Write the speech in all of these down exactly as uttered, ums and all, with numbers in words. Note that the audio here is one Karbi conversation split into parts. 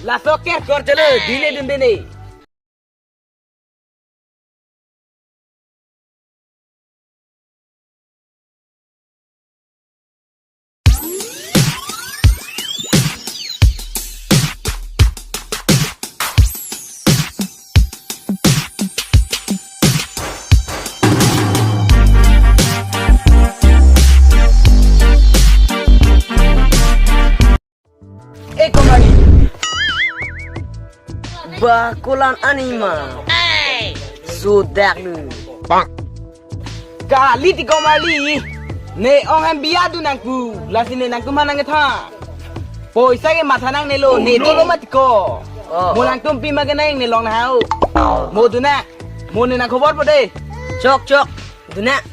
Laso kerkor chelo, dine dun dine. Eh, komarli. Ba kolan anima. Sudak lu. Kali ti komarli. Ne ong hem biya dun nangpu. Lasi ne nangtum aphan nangkethan. Poisa ke matha nangnelo. Ne dolo mati ko. Oh, mo oh. Nangtum pima ke nang ne long nang hau. Mo dun nang. Mo ne nangkhobor po de. Chok, chok. Dun nang.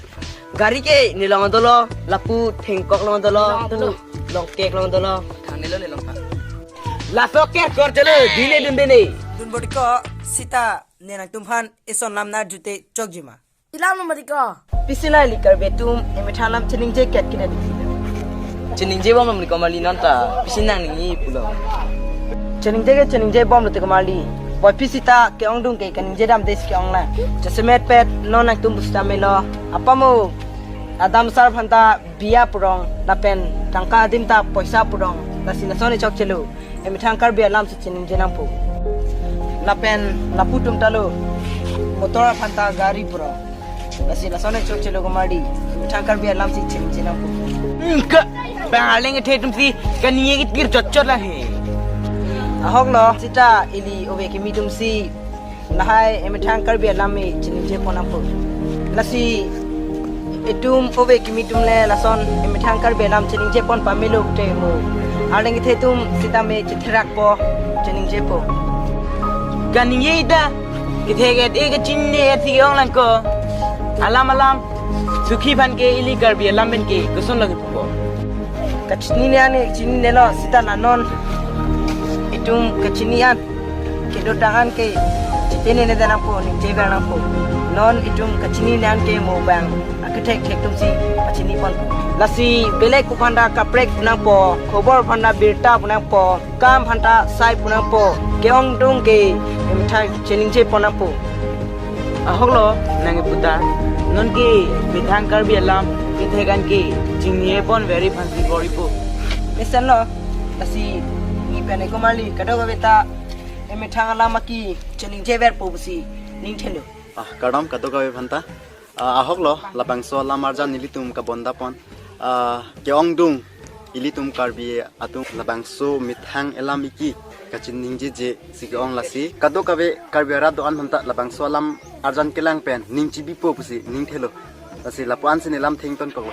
Gari ke ne long dolo, lapu thengkok long dolo, long dolo, lapu longkek long dolo. Thangnelo ne long pa. Laso kerkor chelo, dine dun dine. Dun bor ti ko, sita ne nangtum aphan eson lam nang arjute chokji ma. Ilam lo mati ko. Pisi la ili Karbi atum emethang alam chiningje ket kina di. Chiningje bom lo mati komarli non ta. Pisi nangning-i pulo. Chiningje ke chiningje bom lo te komarli. Boi pisi ta ke-ongdung ke kaningje damde si ke-ong lang. Jasemet pet non nangtum pusitame lo. Apamo adam sar aphan ta biya pu rong lapen tangka adim ta poisa pu rong. Lasi lason chok chelo. Emethang Karbi alam si chiningje nangpo. Lapen lapu atum ta lo. Motor aphan ta gari pu rong. Lasi lason chok chelo komarli. Emethang Karbi alam si chiningje nangpo. Engka bang arleng kethe atum si kaningje kit kir chot chot lang he. Ahok lo, sita ili ove kimi atum si lahai emethang Karbi alam me chiningje pon nangpo. Lasi itum ove kimi atum le lason emethang Karbi alam chiningje pon pamelo te mo. Arleng kethe atum sitame chitherak po chiningje po. Kaningje ita kethe ket e kachini e thi ong lang ko. Alam alam sukhi aphan ke ili Karbi alam pen ke koson lagi pupo. Kachini ne ane chinine lo sita la non itum kachini an. Kedotang an ke chitene ne danang po, ningje bang nang po. Non itum kachini ne an ke mo bang akethek thek atum si pachini pon po. Lasi belek pu aphan ta kaprek pu nang po, khobor aphan ta birta pu nang po, kam aphan ta sai pu nang po, ke-ongdung ke emethang chiningje pon nang po. Ahok lo nangkepu ta, non ke emethang Karbi alam kethek an ke chinine pon veri aphan si bor-ipo. Mesen lo, lasi ne pen e komarli kadokave ta emethang alam aki chiningje verpo pusi ning thelo. Ah, kardom kadokave aphan ta. Ah, ahok lo labangso alam arjan ilitum kabonda pon. Ah, ke-ongdung ilitum Karbi atum labangso methang alam iki kachiningjeje si ke-ong lasi. Kadokave Karbi arat do-an aphan ta labangso alam arjan kelang pen ning chibipo pusi ning thelo. Lasi lapu-an si ne lam thengton kok lo.